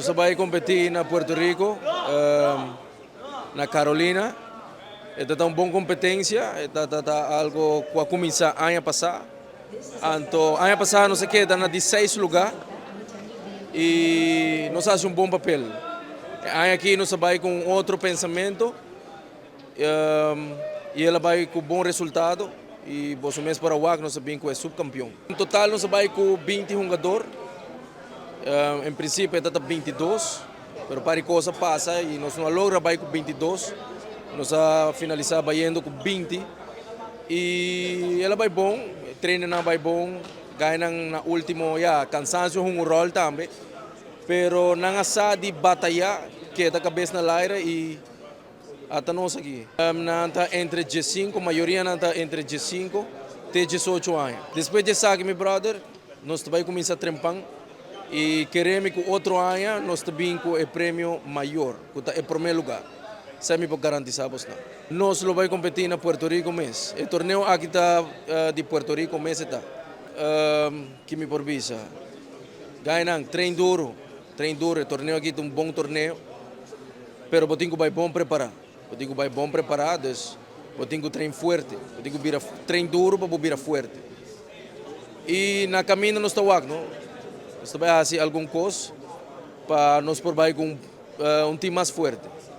Nos a bay competi na Puerto Rico, na Carolina. E ta un bon competencia, e ta algo cu a cuminsa aña pasa. Anto, aña pasa nos a keda na di 6 luga y nos a haci un bon papel. Aña aki nos a bay cu otro pensamento y el a bay cu bon resultado y boso mes por a wak, nos a bin cu subcampeon. En total nos a bay cu 20 hungado. En principio ta 22, pero par cos a pasa y nos no a logra bay cu 22. Nos a finalisa bayendo cu 20 y el a bay bon, treino a bay bon, gana na ultimo ya, cansancio un rol tambe, pero nan a sa di bataya, keda cabes na laira y ata nos aki. Nan ta entre 15, mayoria nan ta entre 15 te 18 aña. Despues di esaki, mi brother, nos ta bay cuminsa trempan y kere cu otro aña nos ta bin cu e premio mayor, cu ta e prome luga. Esey mi por garantisa boso. Nos lo bay competi na Puerto Rico mes. E torneo aki ta di Puerto Rico mes ta. Kico mi por bisa? Gana, train duro, train duro. E torneo aki ta un bon torneo. Pero bo tin cu bay bon prepara. Bo tin cu bay bon prepara, dus bo tin cu train fuerte. Bo tin cu bira train duro pa bira fuerte. Y na caminda nos ta wak, no? Nos ta bay haci algun cos pa nos por bay cu un team mas fuerte.